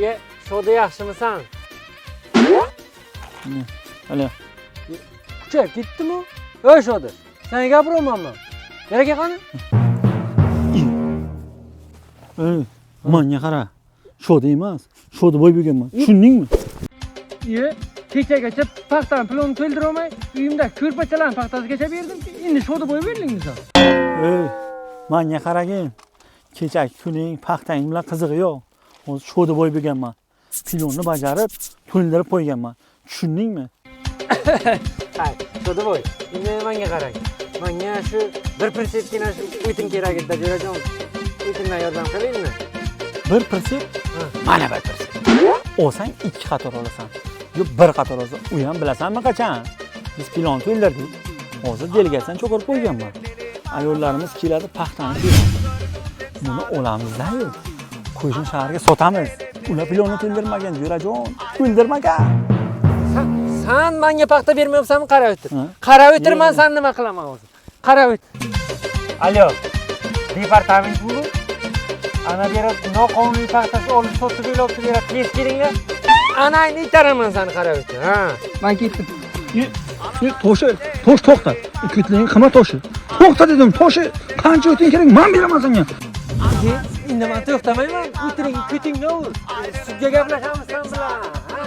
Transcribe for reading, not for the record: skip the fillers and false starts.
Ye, shoda yaxshimisan? Alo. Kuchayib ketdimi? Ey shoda, senga gapiryapmanmi? Beraka qani? Ey, manga qara. Shoda emas, shoda bo'y bo'lganman. Tushundingmi? Ye, kechagacha paxtani pulini to'ldirolmay, uyimda ko'rpachalarni paxtasigacha berdim. Endi shoda bo'y berdingmi sen? Ey, manga qaragin. Kechagi kuning paxtang bilan qizig'i yo'q. Hozir shoda bo'y bo'lganman. Pilonni bajarib, to'ldirib qo'yganman. Tushundingmi? Hay, shoda bo'y. Endi menga qarang. Menga shu bir prinsepgina shu o'tin kerak edi, jo'rajon. O'tindan yordam qilingmi? Bir prinsep, mana bir prinsep. Olsang ikki qator olasan. Yo bir qator olasan. U ham bilasanmi qachon? Biz pilon to'ldirdik. Hozir delegatsiyani cho'qirib qo'yganman. Ayollarimiz keladi paxtani teradi. Buni olamizda-yu. Qo'shni shaharga sotamiz. Ular pilonni to'ldirmagan, jo'rajon. To'ldirmagan. San menga paxta bermayapsanmi? Qarab o'tir. Ha? Qarab o'tir, men Ye. san nima qilaman hozir. Qarab o'tir. Alo. Departament bu. Ana berib noqonuniy paxtasi olib sotib beribdi, berib tez kelinglar. Anangni itaraman sani, qarab o'tir. Ha. Man ketdim. Toshi, tosh to'xta. Ko'tling qilma toshi. To'xta dedim, toshi. Qancha o'tin kerak, men beraman senga. Endi men to'xtamayman. O'tiring, ko'tingni ur. Sudga gaplashamiz sen bilan. Ha.